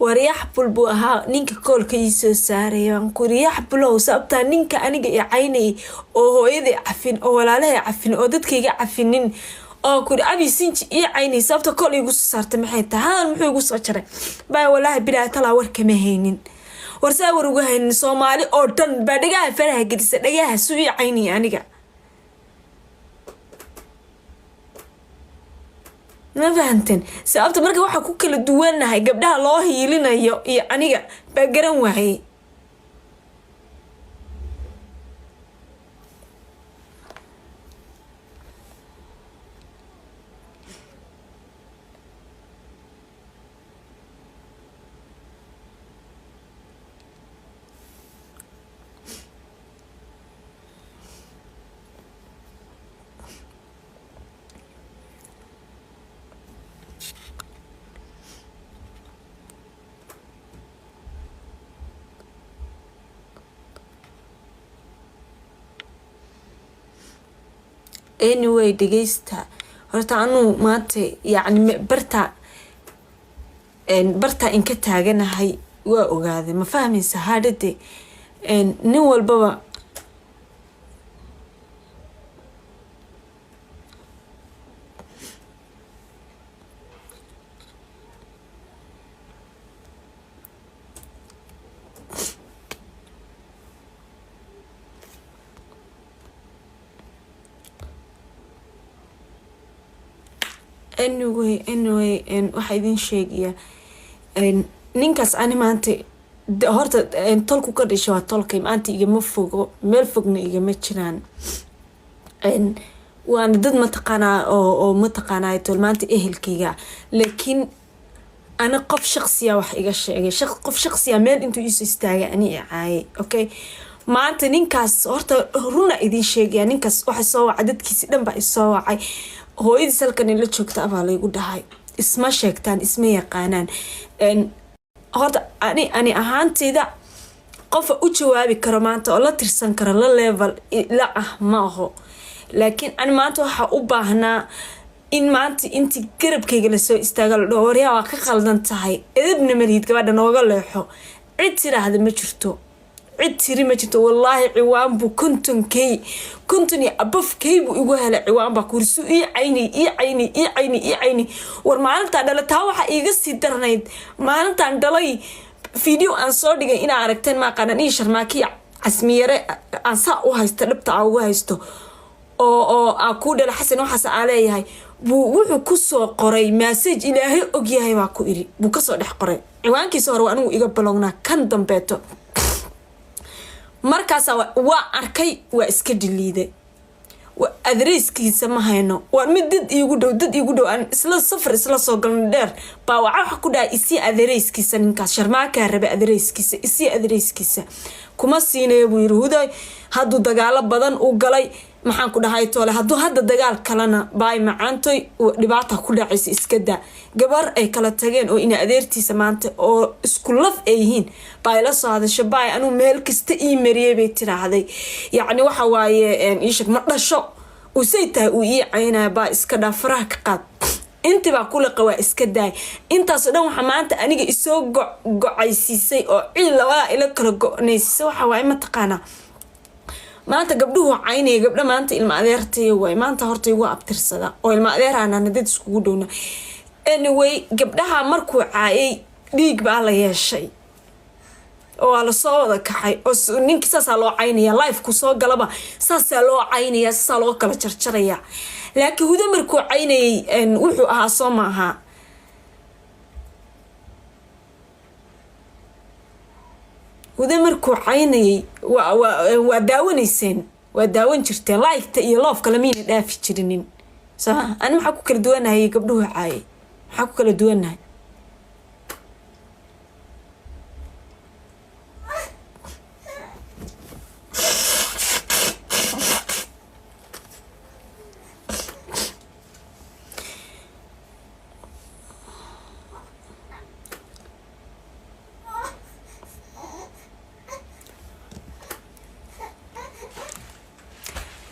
Waryax bul buu ahaa ninka koolka ii soo saaraya. Waan ku riyax bulow, sababtaa ninka aniga i caynayay oo hooyaday cafin oo walaalahay cafin oo dadkayga cafinin oo kuri Abi Sinji ii caynay, sababta kool iigu soo saartay maxay tahay? Hadal muxuu igu soo jaray? Baa walaahi bilaa talaa warkama haynin, war saa war uga haynin. Soomaali oo dhan baa dhagaha faraha gelisa dhagaha suu ii caynaya aniga. Ma fahanteen sababta? Marka waxaa ku kala duwanahay gabdhaha loo hiilinayo iyo aniga baa garan waayey. Anyway, dhegeysta horta, anuu maanta yacni barta inka taaganahay waa ogaaday. Ma fahmaysa? Haadhade nin walbaba anyway, waxaa idin sheegayaa ninkaas ani maanta horta tolku ka dhashay waa tolkay. Maanta igama fogo, meel fogna igama jiraan. Waana dad mataqaanaa oo mataqaanaa tol maanta ehelkayga, laakiin ana qof shaqsiya wax iga sheegay, qof shaqsiya meel intuu iisoo istaagay ani i caayay. Okay, maanta ninkaas horta runa idin sheegaya, ninkaas waxa soo wacay dadkiisi dhan baa isoo wacay. Hooyadiis halkan ila joogta abaa laygu dhahay. Isma sheegtaan, isma yaqaanaan. Horta ani ahaanteyda qofa u jawaabi karo maanta oo la tirsan karo, la level la ah ma aho, laakiin ani maanta waxaa u baahnaa in maanta intii garabkayga lasoo istaaga la dhaho, "Waryaa, waa ka qaldan tahay, edebna malihid, gabadha nooga leexo." Cid tiraahda ma jirto, cid tiri ma jirto. Wallaahi ciwaan buu 50K, 50 iyo above K buu igu helay. Ciwaan baa kursu ii caynay, ii caynay, ii caynay, ii caynay. War maalintaa dhala taa waxaa iiga sii darnayd maalintaan dhalay video aan soo dhigay inaa aragteen maaqaanan ii Sharmaakiya Casmiyare aan saa u haysto, dhabta aa ugu haysto oo aa kuu dhala Xasan, waxaas aa leeyahay buu wuxuu kusoo qoray message Ilaahay ogyahay baa ku iri buu kasoo dhex qoray. Ciwaankiisa hore waa anigu iga balowgnaa, kan dambeeto markaasa waa arkay, waa iska dhiliiday. Adreyskiisa ma hayno, waa mid dad iigu dhow, dad iigu dhow aan isla safar isla soo galno dheer baa waxa waxa ku dhahay, "Isii adareyskiisa ninkaas Sharmaakaa raba, adareyskiisa isii." "Adareyskiisa kuma siinayo," buu yiri. Huday hadduu dagaalo badan u galay, maxaan ku dhahay toole, hadduu hadda dagaal kalena baay macaantoy dhibaata ku dhacaysa, iska daa. Gabar ay kala tageen oo ina adeertiisa maanta oo isku laf ay yihiin baa ila soo hadasho. "Baay, anuu meel kasta ii mariyay," bay tiraahday. Yacni waxa waaye, iisheg ma dhasho usay tahay uu ii caynaya, baa iska dhaa, faraha ka qaad. Intii baa kulaqa, waa iska daay. Intaasoo dhan waxaa maanta aniga isoo gocaysiisay oo ciil labadaa ila kala go-naysiisay waxa waaye, mataqaanaa, maanta gabdhuhu caynaya gabdho maanta ilma adeertaya waay. Maanta horta igu abtirsada oo ilma adeeraanana dad iskugu dhowna. Anyway, gabdhaha markuu caayay dhiig baa la yeeshay oo waa lasoo wada kacay oo ninkii saasaa loo caynaya, live-ku soo galaba saasaa loo caynaya, saasaa loo kala jarjaraya. Laakiin Hudo markuu caynayay wuxuu ahaa soo maaha. Huda markuu caynayay waa daawanayseen, waa daawan jirteen. Like-ta iyo love-ka lamiina dhaafi jirinin, sooma? Ani maxaa ku kala duwanahay gabdhuhu caayay? Maxaa ku kala duwanahay?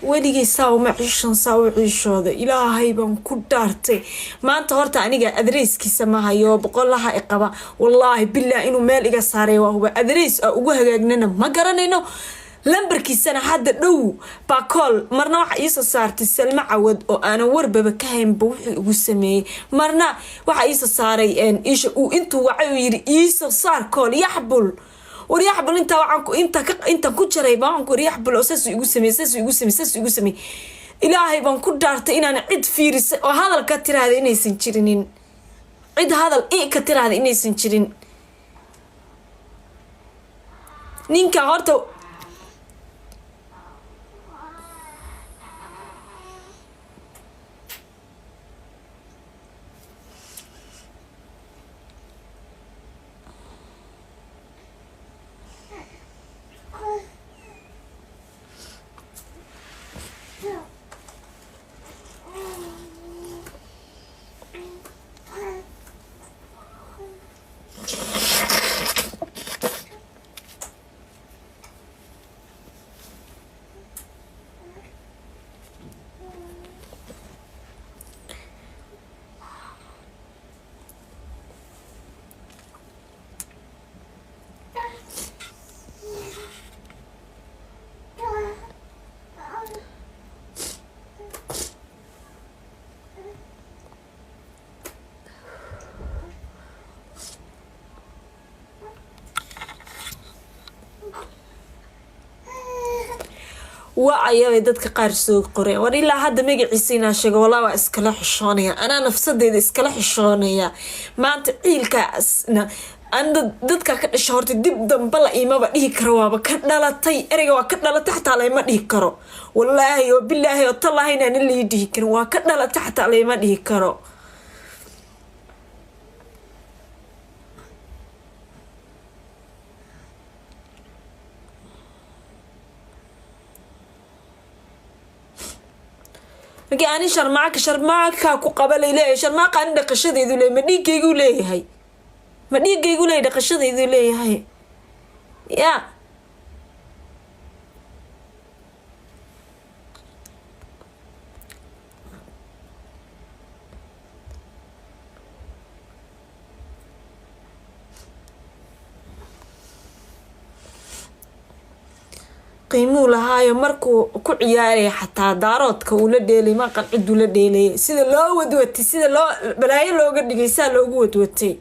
Weligay saa uma ciishan, saa u ciishooda. Ilaahay baan ku dhaartay, maanta horta aniga adreyskiisa ma hayo. Boqolaha i qaba, wallaahi bilah, inuu meel iga saaray waa huba. Adreys aa ugu hagaagnana ma garanayno, lambarkiisana hadda dhow baa kool. Marna waxa iisoo saartay Salmo Cawad oo aanan warbaba ka haynba wuxuu igu sameeyey. Marna waxa iisoo saaray isha uu intuu wacay uu yiri iisoo saar kool Yaxbul. War Yaxbul, intaa waxaan inta intaan ku jaray baa waxaan ku war Yaxbul oo saasuu igu sameeyey, saasuu igu sameeyey, saasuu igu sameeyey. Ilaahay baan ku dhaartay inaan cid fiirisay oo hadal ka tiraahda inaysan jirinin, cid hadal i ka tiraahda inaysan jirin. Ninka horta wacayabay dadka qaar soo qoreen. War ilaa hadda magaciisa inaa sheego, walaa waa iskala xishoonaya, anaa nafsadeyda iskala xishoonaya. Maanta ciilkaasna an dadka ka dhasha horta dib damba la imaba dhihi karo. Waaba ka dhalatay, ereyga waa ka dhalatay xataa layma dhihi karo. Wallaahi oo bilaahi oo tallaahi inaan lii dhihi karin. Waa ka dhalatay xataa layma dhihi karo. Markii ani Sharmaaka, Sharmaaka ku qaba lay leeyahay, Sharmaaka ani dhaqashadaydu leeyahay. Ma dhiiggaygu leeyahay? Ma dhiiggaygu leeyahay? Dhaqashadaydu leeyahay ya. Qiimuu lahaayo markuu ku ciyaaraya xataa Daaroodka uu la dheelay, maqan ciduu la dheelayay, sida loo wadwatay, sida loo balaayo looga dhigay, saa loogu wadwatay.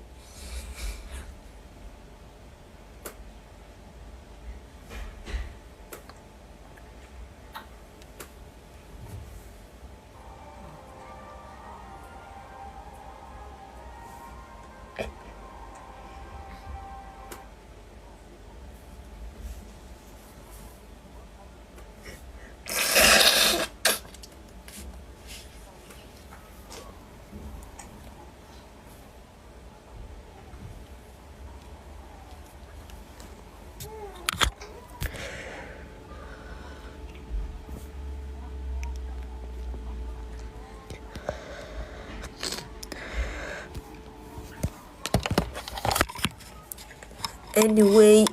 Anyway.